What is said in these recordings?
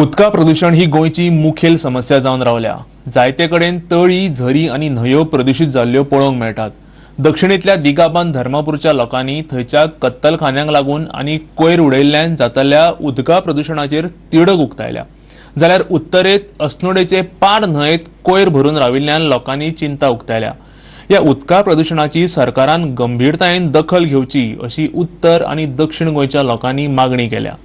उदका प्रदुशण ही गोंयची मुखेल समस्या जावन रावल्या. जायते कडेन तळी, झरी आनी न्हंयो प्रदुशीत जाल्ल्यो पळोवंक मेळटात. दक्षिणेंतल्या दिगाबान धर्मापूरच्या लोकांनी थंयच्या कत्तलखान्यांक लागून आनी कोयर उडयल्ल्यान जातल्या उदका प्रदुशणाचेर तिडक उक्तायल्या, जाल्यार उत्तरेंत अस्नोडेचे पार न्हंयेत कोयर भरून राविल्ल्यान लोकांनी चिंता उक्तायल्या. ह्या उदका प्रदुशणाची सरकारान गंभीरतायेन दखल घेवची अशी उत्तर आनी दक्षिण गोंयच्या लोकांनी मागणी केल्या.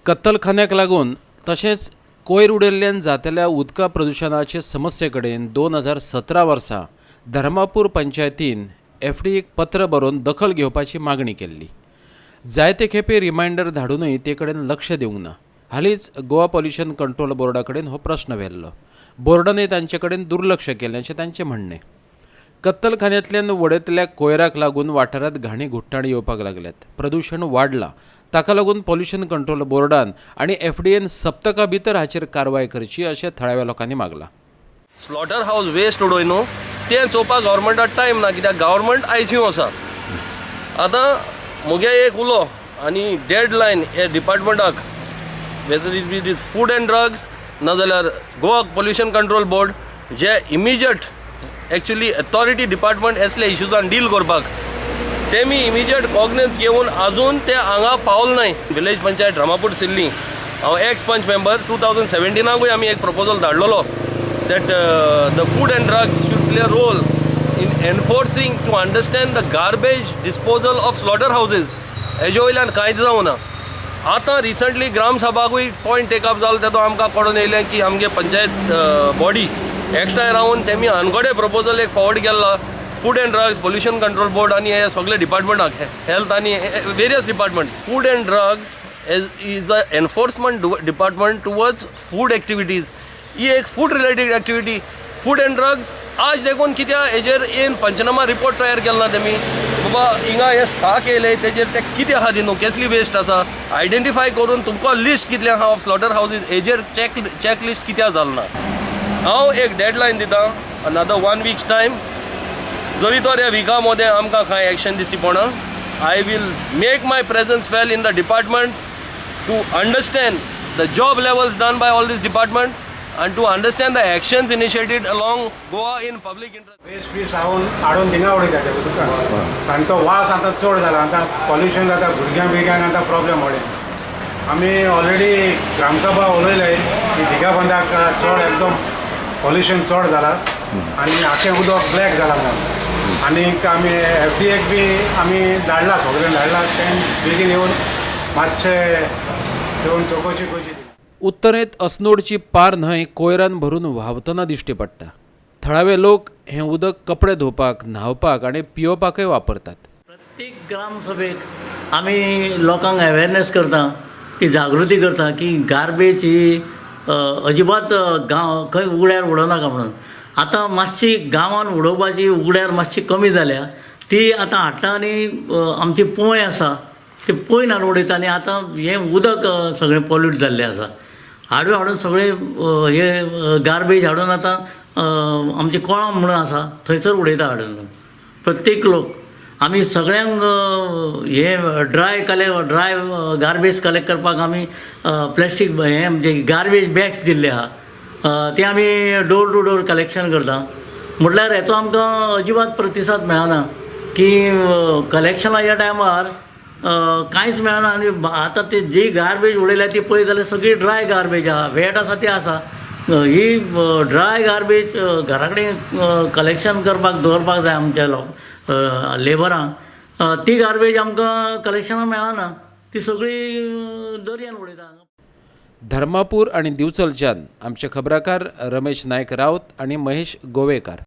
कत्तलखान्याक लागून तशेंच कोयर उडयल्ल्यान जातल्या उदका प्रदुशणाचे समस्ये कडेन 2017 वर्सा धर्मापूर पंचायतीन एफडीएक पत्र बरोवन दखल घेवपाची मागणी केल्ली. जायते खेपे रिमायंडर धाडूनय ते कडेन लक्ष दिवंक ना. हालींच गोवा पॉल्युशन कंट्रोल बोर्डा कडेन हो प्रश्न व्हेल्लो. बोर्डानय तांचे कडेन दुर्लक्ष केलें अशें तांचें म्हणणें. कत्तलखान्यांतल्यान वडयतल्या कोयराक लागून वाठारांत घाणी घुट्टाण येवपाक लागल्यात, प्रदुशण वाडलां. ताका लागून पॉल्युशन कंट्रोल बोर्डान आनी एफडीएन सप्तका भितर हाचेर कारवाय करची अशें थळाव्या लोकांनी मागलां. स्लॉटर हावज वेस्ट उडय न्हू, तें चोवपाक गव्हर्मेंटाक टायम ना, कित्याक गव्हर्मेंट आयसीयू आसा. आतां मुगे एक उलो आनी डेड लायन हे डिपार्टमेंटाक, whether it be this food and drugs नाजाल्यार गोवा पोल्युशन कंट्रोल बोर्ड, जे इमिजिएट एक्चुली अथॉरिटी डिपार्टमेंट असले इश्यूजान डील करपाक, तेमी इमिजिएट कॉग्निजन्स घेवन अजून ते हांगा पावल नाय. विलेज पंचायत धर्मापूर सिल्ली, हांव एक्स पंच मेंबर. 2017कूय आमी एक proposal धाडलेलो that the food and drugs should play a role in enforcing to understand the garbage disposal of slaughter houses. हेजे वयल्यान कांयच जावना. आतां रिसंटली ग्रामसभाकूय पॉयंट टेकअप जालो. तेदो आमकां कळून येयलें की आमगे पंचायत बॉडी एकठांय रावन तेमी अनगोडे प्रपोजल एक फॉरवर्ड केल्ला food and drugs, pollution control board आनी हे सगळे डिपार्टमेंटाक, हेल्थ आनी various department. Food and drugs is a enforcement department towards food activities. ही एक food related activity. Food and drugs आज देखून कित्याक हेजेर येन पंचनामा रिपोर्ट तयार केला ना तेमी? बाबा, हिंगा हे साक येयले, तेजेर ते कितें आहा ती न्हू, केसली वेस्ट आसा आयडेंटिफाय करून तुमकां लिस्ट कितलें आहा ऑफ स्लॉटर हावजीस, हेजेर चॅक लिस्ट कित्याक जाल ना? हांव एक डेडलायन दिता, अनदर वन वीक्स टायम. जरी तर ह्या विका मदें आमकां कांय एक्शन दिश्टी पडना, I will make my presence felt in the departments to understand the job levels done by all these departments and to understand the actions initiated along Goa in public interest. Waste बीस हाडून हाडून थिंगा उडयता ते उदकान आनी तो वास आतां चड जाला. आतां पॉल्युशन जाता, भुरग्यांक बिरग्यांक आतां प्रॉब्लेम व्हडले. आमी ऑलरेडी ग्रामसभा उलयले की दिगा बंदाक चड एकदम पॉल्युशन चड जाला आनी आख्खें उदक ब्लॅक जाला म्हणून. आनीक आमी एफडीएक बी आमी धाडला, सगळें धाडला. तें बेगीन येवन मातशें येवन चवकशी करची. उत्तरेंत अस्नोडची पार न्हंय कोयरान भरून व्हांवतना दिश्टी पडटा. थळावे लोक हें उदक कपडे धुवपाक, न्हांवपाक आनी पियोवपाकय वापरतात. प्रत्येक ग्रामसभेक आमी लोकांक अवेरनेस करता की जागृती करता की गार्बेज ही अजिबात गांव खंय उगड्यार उडोवनाका म्हणून. आतां मातशी गांवान उडोवपाची उगड्यार मातशी कमी जाल्या. ती आतां हाडटा आनी आमची पोंय आसा, ती पोंयन हाडून उडयता आनी आतां हें उदक सगळें पॉल्यूट जाल्लें आसा. हाडून हाडून सगळें हे गार्बेज हाडून आतां आमची कोळाम म्हणून आसा, थंयसर उडयता हाडून प्रत्येक लोक. आमी सगळ्यांक हे ड्राय गार्बेज कलेक्ट करपाक आमी प्लॅस्टीक हे म्हणजे गार्बेज बॅग्स दिल्ले आहा. ते आमी डोर टू डोर कलेक्शन करता. म्हटल्यार हेचो आमकां अजिबात प्रतिसाद मेळना की कलेक्शनाच्या टायमार कांयच मेळना. आनी आतां ती जी गार्बेज उडयल्या ती पळयत जाल्यार सगळी ड्राय गार्बेज आहा. वेट आसा ती आसा. ही ड्राय गार्बेज घरा कडेन कलेक्शन करपाक दवरपाक जाय आमच्या लोक लेबरांक. ती गार्बेज आमकां कलेक्शनाक मेळना. ती सगळी दर्यान उडयता. धर्मापूर आणि दिवचलच्यान आमचे खबराकार रमेश नायक राऊत आणि महेश गोवेकार.